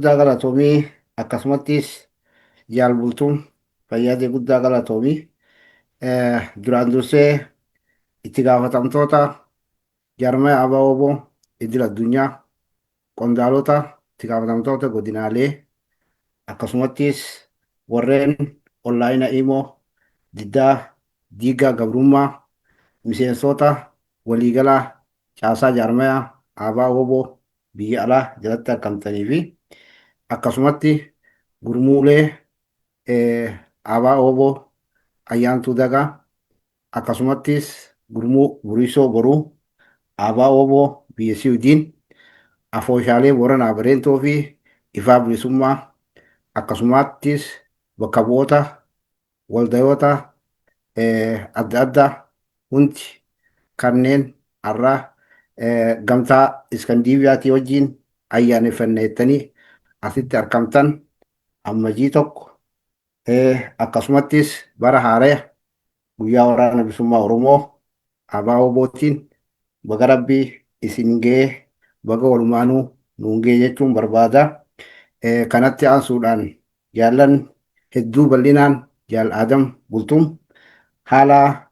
Guddaa galatoomii, akkasumattis Jaal Bultuun fayyaadee guddaa galatoomii. Duraan dursee itti gaafatamtoota jaarmaya ABO idil addunyaa, qondaalota, itti gaafatamtoota godinaalee, akkasumattis warreen onlaayina imoo diddaa diigaa gabrummaa, miseensota waliigalaa caasaa jaarmaya ABO biyya alaa jalatti argamtanii fi akkasumatti gurmuulee ABO Ayyaantuu Dagaa, akkasumattis gurmuu Buriisoo Boruu ABO biyya Siwidiin, afooshaalee Booranaa Bareentoo fi Ifaa Bilisummaa, akkasumattis bakka bu'oota waldayoota adda addaa hundi kanneen har'a gamtaa Iskandiiviyaatii wajjin ayyaaneffanneettanii asitti argamtan, Ammajii 1, akkasumattis bara haaraya guyyaa Waraana Bilisummaa Oromoo ABO-bootiin baga Rabbii isin ga'ee, baga walumaanuu nuun ga'e jechuun barbaada. Kanatti aansuudhaan jaallan hedduu bal'inaan Jaal Aadam Bultum haala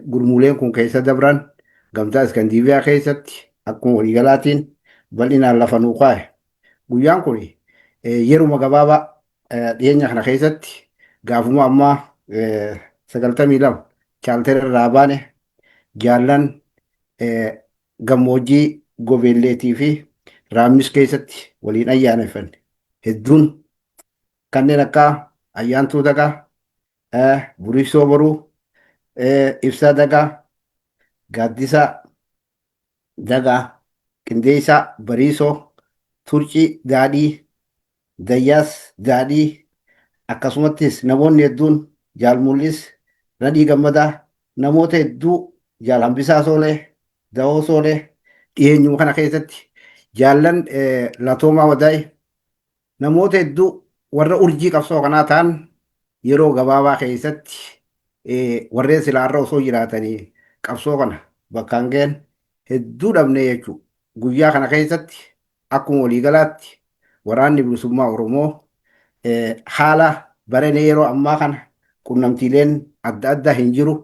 gurmuuleen kun keessa dabran gamtaa Iskandiiviyaa keessatti akkuma waliigalaatiin bal'inaan lafa nuu kaa'e. Guyyaan kun yeruma gabaabaa dhiyeenya kana keessatti gaafuma ammaa 92 chaaltera irraa baane jaallan gammoojjii Gobeelleetii fi Raammis keessatti waliin ayyaaneffanne hedduun kanneen akka Ayyaantuu Dagaa, Buriisoo Boruu, Ibsaa Dagaa, Gaaddisaa Dagaa, Qindeessaa Bariisoo, Turcii Daadhii, Dayyaas Daadhii, akkasumattis namoonni hedduun Jaal Mul'is, Nadhii Gammadaa, namoota hedduu, Jaal Hambisaa Soolee, Dawoo Soolee, dhiyeenyuma kana keessatti jaallan Latoomaa Wadaay, namoota hedduu warra urjii qabsoo kanaa ta'an yeroo gabaabaa keessatti warreen silaarra osoo jiraatanii qabsoo kana bakkaan ga'an hedduu dhabnee jechuudha. Guyyaa kana keessatti akkuma waliigalaatti Waraanni Bilisummaa Oromoo haala baranee yeroo ammaa kana qunnamtiileen adda addaa hin jiru.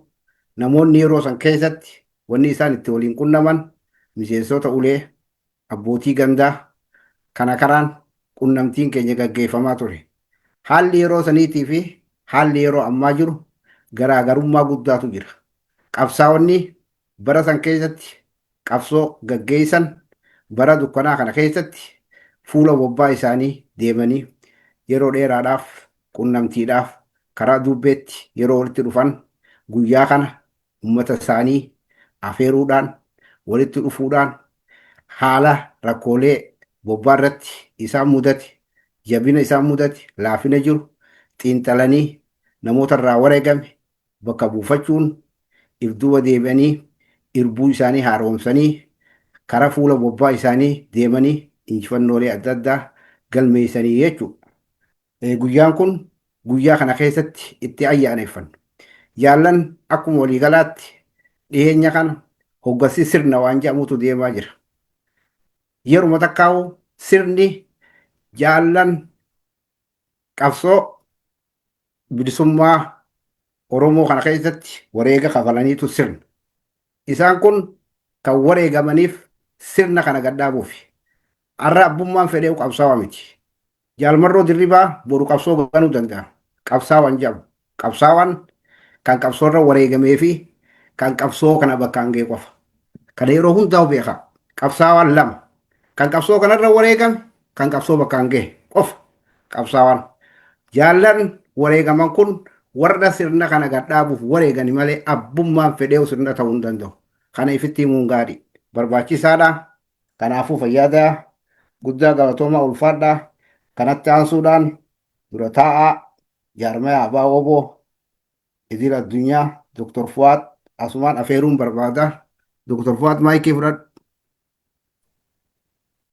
Namoonni yeroo san keessatti wanni isaan itti waliin qunnaman miseensota ulee, abbootii gandaa, kana karaan qunnamtiin keenya gaggeeffamaa ture. Haalli yeroo saniitii fi haalli yeroo ammaa jiru garaagarummaa guddaatu jira. Qabsaa'onni bara san keessatti qabsoo gaggeessan bara dukkanaa kana keessatti fuula bobbaa isaanii deemanii yeroo dheeraadhaaf qunnamtiidhaaf karaa duubbeetti yeroo walitti dhufan guyyaa kana ummata isaanii afeeruudhaan walitti dhufuudhaan haala rakkoolee bobbaa irratti isaan mudate, jabina isaan mudate, laafina jiru xiinxalanii namoota irraa wareegame bakka buufachuun if duuba deebi'anii irbuu isaanii haaromsanii karaa fuula bobbaa isaanii deemanii injifannoolee adda addaa galmeessanii jechuudha. Guyyaan kun guyyaa kana keessatti itti ayyaaneffannu. Jaallan, akkuma waliigalaatti dhiyeenya kana hoggansi sirna waan jedhamutu deemaa jira. Yeruma takkaa'u sirni jaallan qabsoo bilisummaa Oromoo kana keessatti wareega kafalaniitu sirna. Isaan kun kan wareegamaniif sirna kana gad dhaabuufi. Har'a abbummaan fedhee qabsaawaa miti. Jaal Marroo Dirribaa boru qabsoo ganuu danda'a. Qabsaawaan jedhamu. Qabsaawaan kan qabsoorra wareegamee fi kan qabsoo kana bakkaan ga'e qofa. Kana yeroo hundaa'u beekaa. Qabsaawaan lama. Kan qabsoo kanarra wareegame, kan qabsoo bakkaan ga'e qofa. Qabsaawaan. Jaallan wareegaman kun warra sirna kana gad dhaabuuf wareegani malee abbummaan fedhee sirna ta'uu hin danda'u. Kana ifitti himuun gaarii. Barbaachisaadha. Kanaafuu fayyaada guddaa galatoomaa, ulfaadhaa. Kanatti aansuudhaan dura taa'aa jaarmaya ABO idil addunyaa Dr. Fuwaad asumaan afeeruun barbaada. Dr. Fuwaad, maayikii fudhadhu.